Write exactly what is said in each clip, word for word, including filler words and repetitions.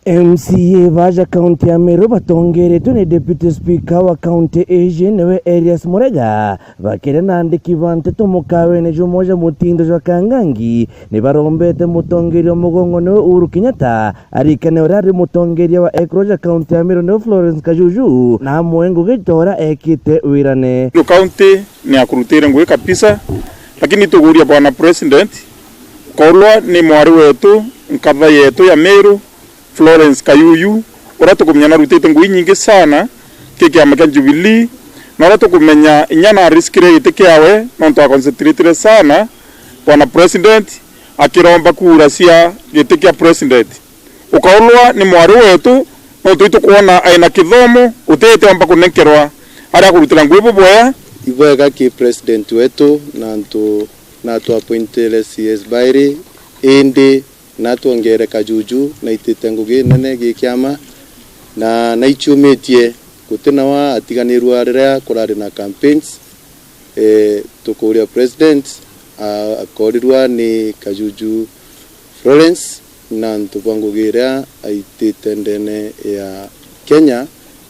M C A baja kaunti ya Meru batongeretwe ni Deputy Speaker wa kaunti iji niwe Elias Murega, bakiria na andiki ba nteto mukawene jumwe ja mutindo jwa Kangangi, ni barombete mutongeria wa mugongo niwe Uhuru Kenyatta arikane uria ari mutongeria wa ekuru ja kaunti ya Meru niwe Florence Kajuju na amwe ngugi ta uria ekite wirane. Yo kaunti ni akurutire ngugi kabisa, lakini tuguria bwana president, korwa ni mwari wetu, nkatha yetu ya Meru, Florence Kayuyu, uria tukumenya narutite ngugi nyingi sana ki kiama kia Jubilee, na uria tukumenya inya nariskire giti kiawe nontu aconcentrated sana bwana president akiromba kura cia giti kia president. Ukaulwa ni mwari wetu, nontu itukwona aina kithomo, utite omba kunenkerwa aria akurutira ngugi bubwea. Ibwega ki president wetu, na antu natwapointire C S Bairi, indi natwongere Kajuju naitite ngugi nene gi kiama, na naichumitie guti nawa atiganirua riria kurari na campaigns. Eh, tukuria president, a-, akorirwa ni Kajuju Florence na antu bwa ngugi iria aitite ndene ya Kenya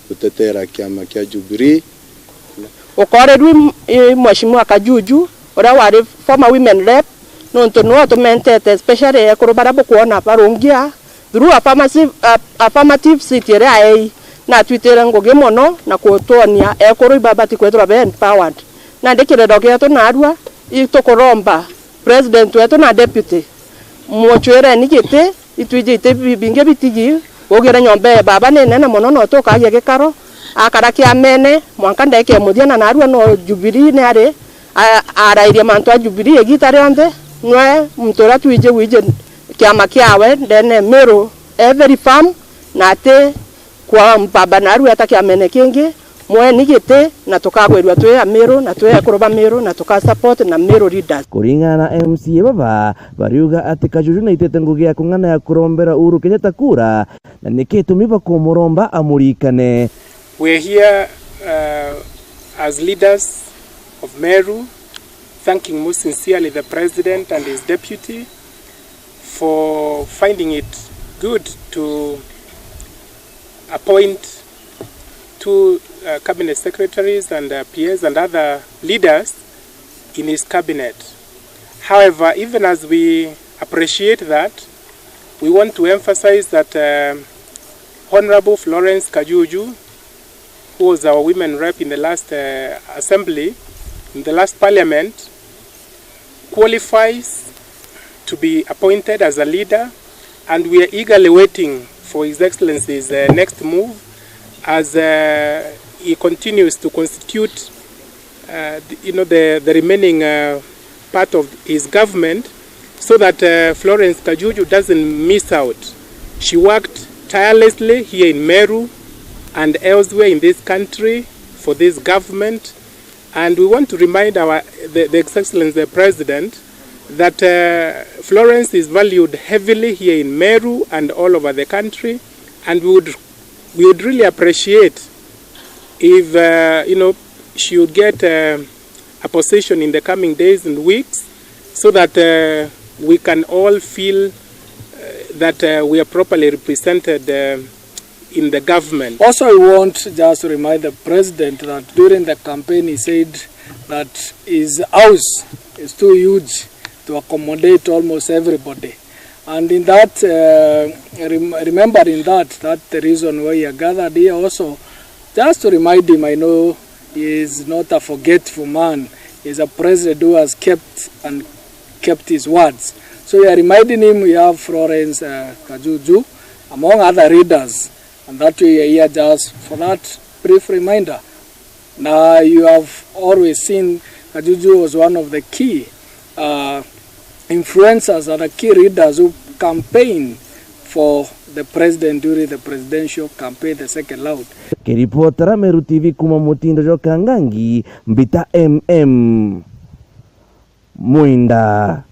gutetera kiama kia Jubilee. Ukorirwe i Mheshimiwa Kajuju, uria wari former women rep, nontu niwe utumentete, especially ekuru baria bukwona barungia through affirmative, aff-, affirmative seat iria aei, na atwitire ngugi mono na kutwonia ekuru ibabati kwithirwa be empowered. Nandi kirero gietu narua, itukuromba president wetu na deputy, muchwireni giti, itwiji iti bi-, bingi bitigi, ugire nyomba ya baba ni nene mono, no tukagia gikaro, akara kiamene, mwanka ndeke muthia, na narua no Jubilee ni ari, a-, arairia mantu a Jubilee igita rionthe, nwe muntu uria twiji wiji kiama kiawe ndene Meru, e very firm, na ati kwa mpamba narua eta kiamene kingi, mweni giti, na tukagwirua twi Amiru, na twi ekuru ba Miru, na tuka support na Miru leaders. Kuringana na M C A baba, bariuga ati Kajuju naitite ngugi ya kung'ana ya kurombera Uhuru Kenyatta kura, na niki itumi bakumuromba amurikane. We're here, uh, as leaders of Meru, thanking most sincerely the president and his deputy for finding it good to appoint two, uh, cabinet secretaries and, uh, P As and other leaders in his cabinet. However, even as we appreciate that, we want to emphasize that, uh, Honorable Florence Kajuju, who was our women rep in the last, uh, assembly, in the last parliament, qualifies to be appointed as a leader, and we are eagerly waiting for His Excellency's, uh, next move as, uh, he continues to constitute, uh, the, you know, the, the remaining, uh, part of his government, so that, uh, Florence Kajuju doesn't miss out. She worked tirelessly here in Meru and elsewhere in this country for this government, and we want to remind our, the, the Excellency the President that, uh, Florence is valued heavily here in Meru and all over the country, and we would, we would really appreciate if, uh, you know, she would get, uh, a position in the coming days and weeks, so that, uh, we can all feel, uh, that, uh, we are properly represented, uh, in the government. Also, I want just to remind the president that during the campaign he said that his house is too huge to accommodate almost everybody. And in that, uh, rem-, remembering that, that's the reason why I gathered here also, just to remind him, I know he is not a forgetful man. He is a president who has kept and kept his words. So we are reminding him we have Florence, uh, Kajuju, among other leaders, and that way we are here just for that brief reminder. Now, you have always seen Kajuju was one of the key, uh, influencers and the key leaders who campaign for the president during the presidential campaign, the second round. Kiripotera Meru T V kuma mutindo jwa Kangangi, Mbita M M. Mwinda.